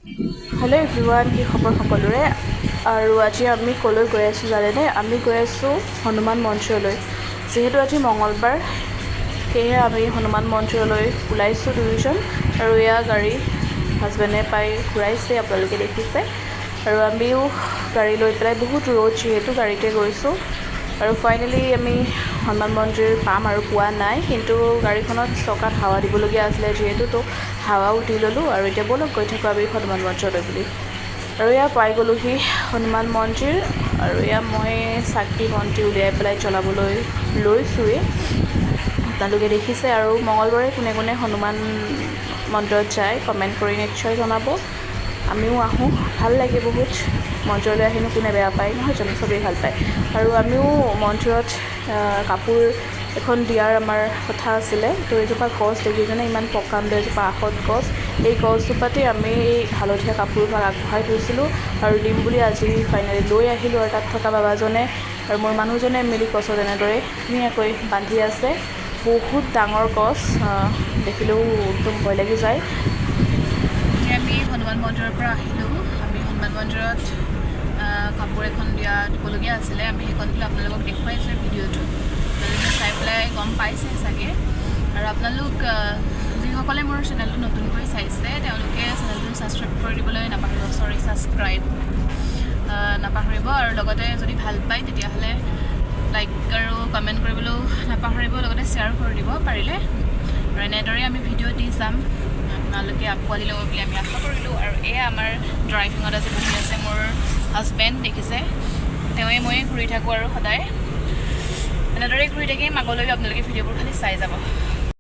Hello' everyone, কি খবৰ সকলোৰে? আৰু আজি আমি ক'লৈ গৈ আছোঁ জানেনে? আমি গৈ আছোঁ হনুমান মন্দিৰলৈ। যিহেতু আজি মঙলবাৰ, সেয়েহে আমি হনুমান মন্দিৰলৈ ওলাইছোঁ দুয়োজন। আৰু এয়া গাড়ী হাজবেণ্ডে পাই ঘূৰাইছে, আপোনালোকে দেখিছে। আৰু আমিও গাড়ী লৈ পেলাই, বহুত ৰ'দ যিহেতু, গাড়ীতে গৈছোঁ। আৰু ফাইনেলি আমি হনুমান মন্দিৰ পাম আৰু পোৱা নাই, কিন্তু গাড়ীখনত চকাত হাৱা দিবলগীয়া আছিলে যিহেতু, তো হাৱাও দি ল'লোঁ। আৰু এতিয়া ব'লক, গৈ থাকোঁ আমি হনুমান মন্দিৰলৈ বুলি। আৰু এয়া পাই গ'লোহি হনুমান মন্দিৰ। আৰু এয়া মই চাকি বন্তি উলিয়াই পেলাই জ্বলাবলৈ লৈছোঁৱেই, আপোনালোকে দেখিছে। আৰু মঙলবাৰে কোনে কোনে হনুমান মন্দিৰত যায়, কমেণ্ট কৰি নিশ্চয় জনাব। আমিও আহোঁ, ভাল লাগে বহুত। মন্দিৰলৈ আহিনো কোনে বেয়া পায়, নহয় জানো? চবেই ভাল পায়। আৰু আমিও মন্দিৰত কাপোৰ এখন দিয়াৰ আমাৰ কথা আছিলে। তো এজোপা গছ দেখিছেনে? ইমান প্ৰকাণ্ড এজোপা আহঁত গছ। এই গছজোপাতেই আমি এই হালধীয়া কাপোৰভাগ আগবঢ়াই থৈছিলোঁ আৰু দিম বুলি আজি ফাইনেলি লৈ আহিলোঁ। আৰু তাত থকা বাবাজনে আৰু মোৰ মানুহজনে মিলি গছত এনেদৰে ধুনীয়াকৈ বান্ধি আছে। বহুত ডাঙৰ গছ, দেখিলেও একদম ভয় লাগি যায়। এতিয়া আমি হনুমান মন্দিৰৰ পৰা আহিলোঁ। আমি হনুমান মন্দিৰত কাপোৰ এখন দিবলগীয়া আছিলে। আমি সেইখন দিলোঁ, আপোনালোকক দেখুৱাইছোঁ ভিডিঅ'টো, আপোনালোকে চাই পেলাই গম পাইছে চাগে। আৰু আপোনালোক যিসকলে মোৰ চেনেলটো নতুনকৈ চাইছে, তেওঁলোকে চেনেলটো ছাবস্ক্ৰাইব কৰি দিবলৈ নাপাহৰিব, চৰি, ছাবস্ক্ৰাইব নাপাহৰিব। আৰু লগতে যদি ভাল পায়, তেতিয়াহ'লে লাইক আৰু কমেণ্ট কৰিবলৈও নাপাহৰিব, লগতে শ্বেয়াৰ কৰি দিব পাৰিলে। আৰু এনেদৰেই আমি ভিডিঅ' দি যাম, আপোনালোকে আঁকোৱালি ল'ব বুলি আমি আশা কৰিলোঁ। আৰু এয়া আমাৰ ড্ৰাইভিঙত আজি বহি আছে মোৰ হাজবেণ্ড, দেখিছে। তেওঁৱে ময়ে ঘূৰি থাকোঁ আৰু সদায় এনেদৰেই ঘূৰি থাকিম আগলৈও। আপোনালোকে ভিডিঅ'বোৰ খালি চাই যাব।